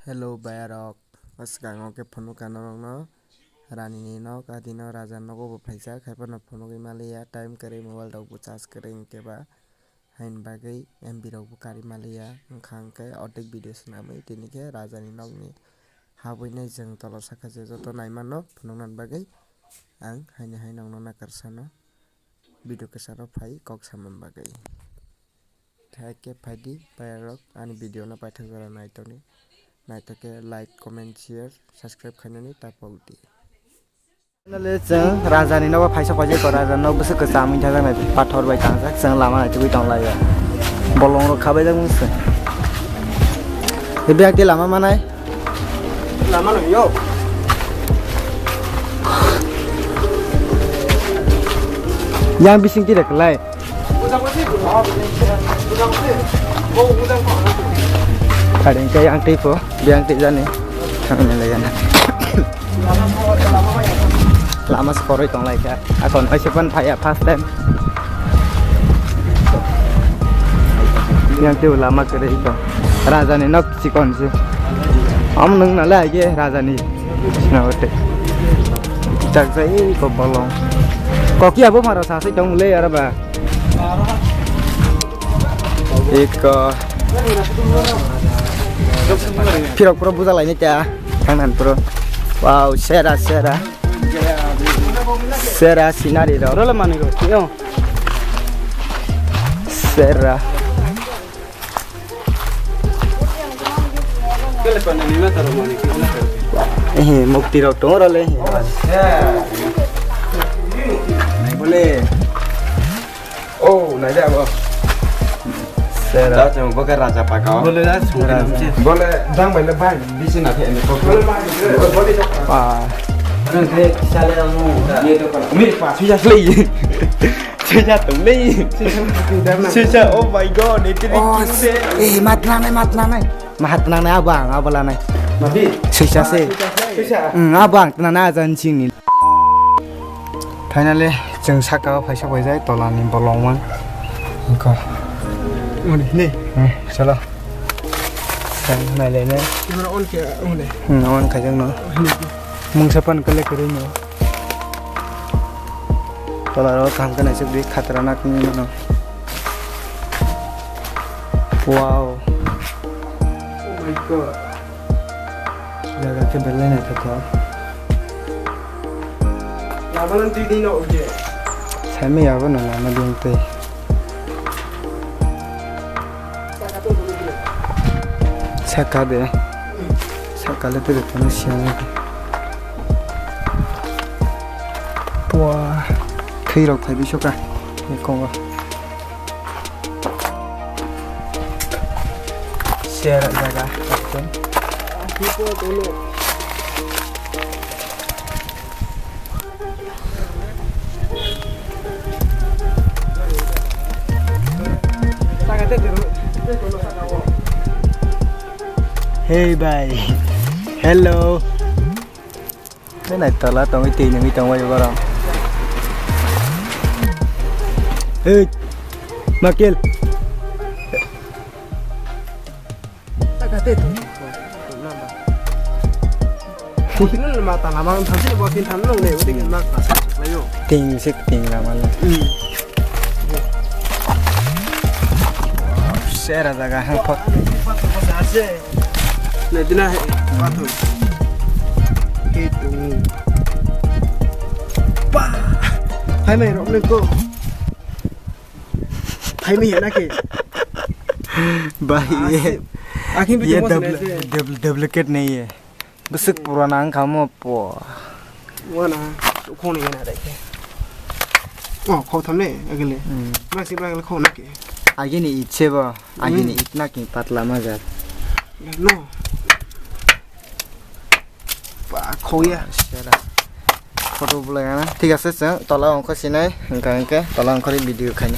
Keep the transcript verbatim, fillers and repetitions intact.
Hello bayarok, o swkango khe phunukha norokno Rani ni nok, adino Raja nogo bo phaijak, haiphano phunugwi maliya, time kwrwi mobile rok bo charge kwrwi hinkhe ba haini bagwi M B rok bo karwi maliya, wngkha hinkhe ordek video swnamwi tini khe Raja ni nok ni habwi nai chwng tolo saka je joto naimano phunukna bagwi ang haini hai nokno nakarsa no video kwcharo phai kok samani bagwi. Thai khe phaidi, bayarok ani video no paithak jora naitokni. Naithok khe like, comment, share, subscribe khainani ta pok di. Finally, chwng Raja ni nogo phaisa phaijak, Raja ni nok bwswk kwcham wngya jak nai, pathor bai tangjak, chwng lama naitugwi tong laio. Bolong rok khabai jak mungsa. Biyang twi lama manai. Lama no yo. Yang bising twi rek lai. Kadang kaya yang tipo, biyang twi jani. Kami ni lagi na. Lama sekoroi tong lai kha. Akon hai sepan phaya first time. Yang twi lama kwrwi tong. Raja ni nok chikon se. Am nung nalai age Raja ni. Na ote. Chak jai ko bolong. Koki abo mara sa sai tong le araba. Iko. Phirok pura buja laini ta. Thangnan pura. Wow, sera, sera. Sera scenery rok. Role mani rok. Yo. Sera. Ehe, mukti rok tongo role. Bole. Oh, nai de abo. Sera. Da chong boka raja paka. Bole da song. Bole dang bai le bai bisi na the ni ko. Pa. Rang the sale amu. Ye to pa. Mi pa suya slei. Sisa tong le. Sisa, oh my god, itu ni. Oh, cute. Eh, mat nanai, mat nanai. Mahat nanai abang, abo lanai. Mabi. Sisa se. Sisa. Hmm, abang nanai ajan sing ni. Finally, chwng saka o phaisa paijai tola ni bolong man. Engko. Muni, ni. Hmm, chalo. Chwng nai le ne. Camera on khe, on le. Hmm, on khaijak no. Mungsa pan kale kwrwi no. Tola ro kaham khe naisik di khatra nak ni mano. Wow. Oh my god. Jaga khe belai naithothok. Lama no twi di no uje. Saimaya abo no lama di twi. Saka de. Saka le tiri tini siyang. Pua. Thwi rok phai bisoka. Ni kongo. Share jaga. Hey bhai. Hello. Hey, nai tola tongwi twi nungwi tongwi borok. Hey, Makel. Taka te tu. Nang mata lama nang thamsi bo tin tham nang ne, udik nang ta. Ayo. Ting sik ting lama le. Hmm. Sera jaga hang phot. Nai dina he. Pathor. He tu. Pa. Hai mai rok ne ko. Hai mai na ke. Bhai, ye, Akhi bi ye tongma dupli-, sene se. Dupli-, duplicate nahi hai. Bwswk purana wngkha omo po. Wana, khoni yana dai khe. Oh, khau tham ne, agile. Hmm. Basi bagale khau na ke. Agini itse bo, agini Hmm. Itna ki patla majar. No. Ba, khau ya. Sera. Photo bulai ana. Thik ase, chwng tola ongkho sinai, hwnkha hwnkhe tola ongkhorwi video khaina.